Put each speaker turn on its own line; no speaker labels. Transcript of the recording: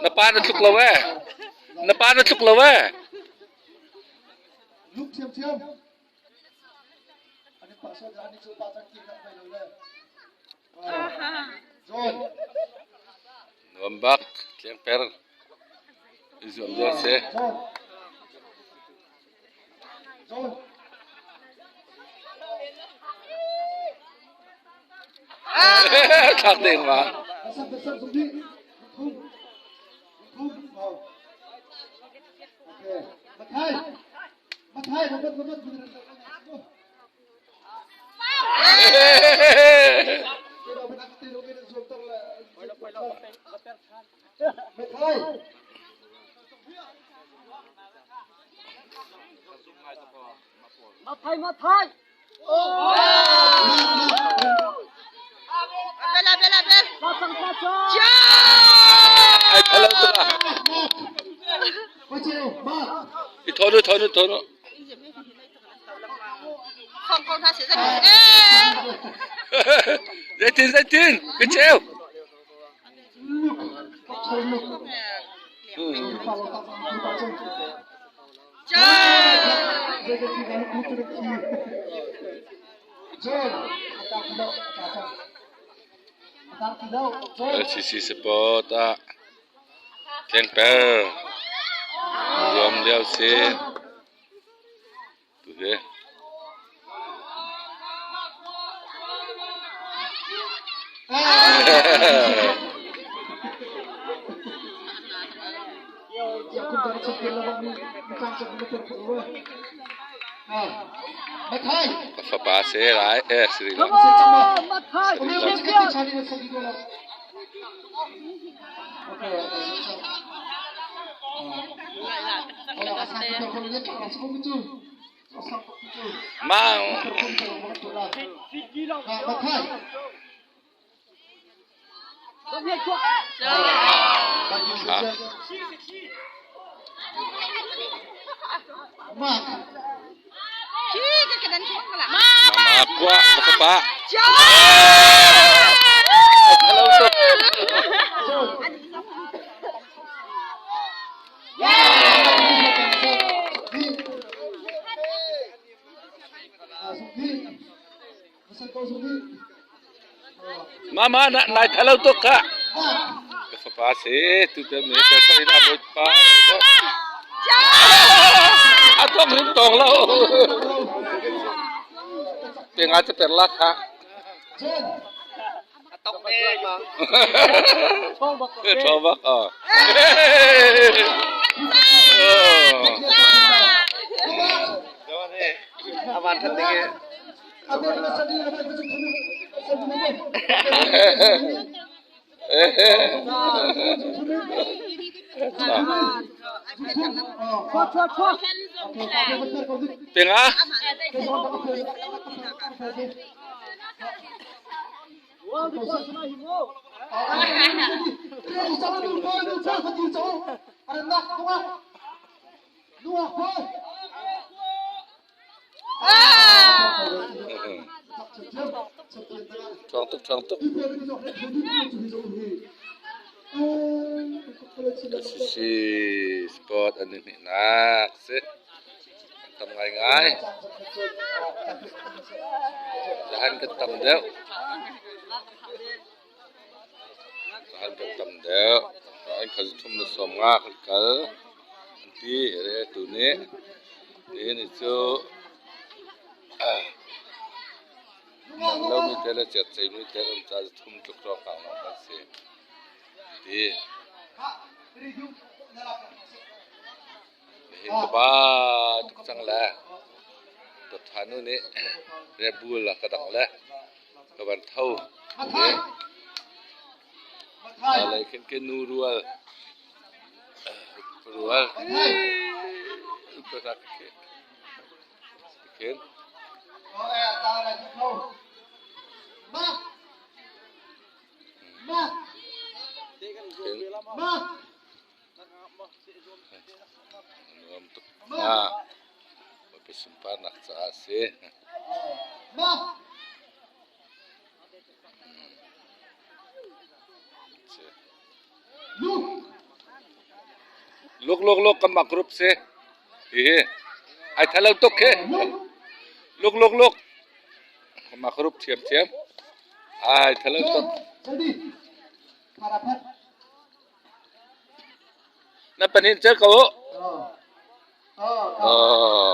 Na pa na tluk lo ee. Na pa na tluk lo ee.
Luk thiamthiam. An pa so an cu pa cang ki nak bai lo le. John.
Nuam bak tleng per. I zuam deuh si.
John. John.
Thlak ding ma.
Asam asam zumbi. Thum. Thum. Okay. Mathai. Mathai robot robot.
Mathai mathai.
Bela bela bel.
Ai thalo tu ah. I thonu thonu thonu.
Khong khong tha se zai.
Zeitin zeitin ka cheu. LCC support ah tlengper zuam lio si. Tu hi. Ka fapa si lai eh si rih lo. Mang. Mama kuah ka fapa. Hello tuk. Mama na nai thalo tuk kha. Ka fapa si tu te me ka sa ina boi pa. A tong rim tong lo. Pe nga te per la kha. Tho bak a.
Avan than ding e.
Penga. Ṭhawng tuk, ṭhawng tuk. Si sport an i hmehnak si. An tam ngaingai. Zahan kan tam deuh. Zahan kan tam deuh. An kha thum na sawm nga kan kal. An ti re tu nih. Nihin ni cu nang lomi te le chiatceimi te um ca thum tluk hrawng lawng kan si. Ti. Nihin ka ba tuk cang le Dawtha nu nih Red Bull a ka dang le ka van tho. Lei khin ke nu rual rual khin. Nuam tuk hnga. Bawipa sunparnak caah a si. Luk luk luk kanmah group si. Hihi ai thalo tuk khi. Luk luk luk. Kanmah group thiamthiam. Ai thalo tuk. Na panin cer ko. Oh.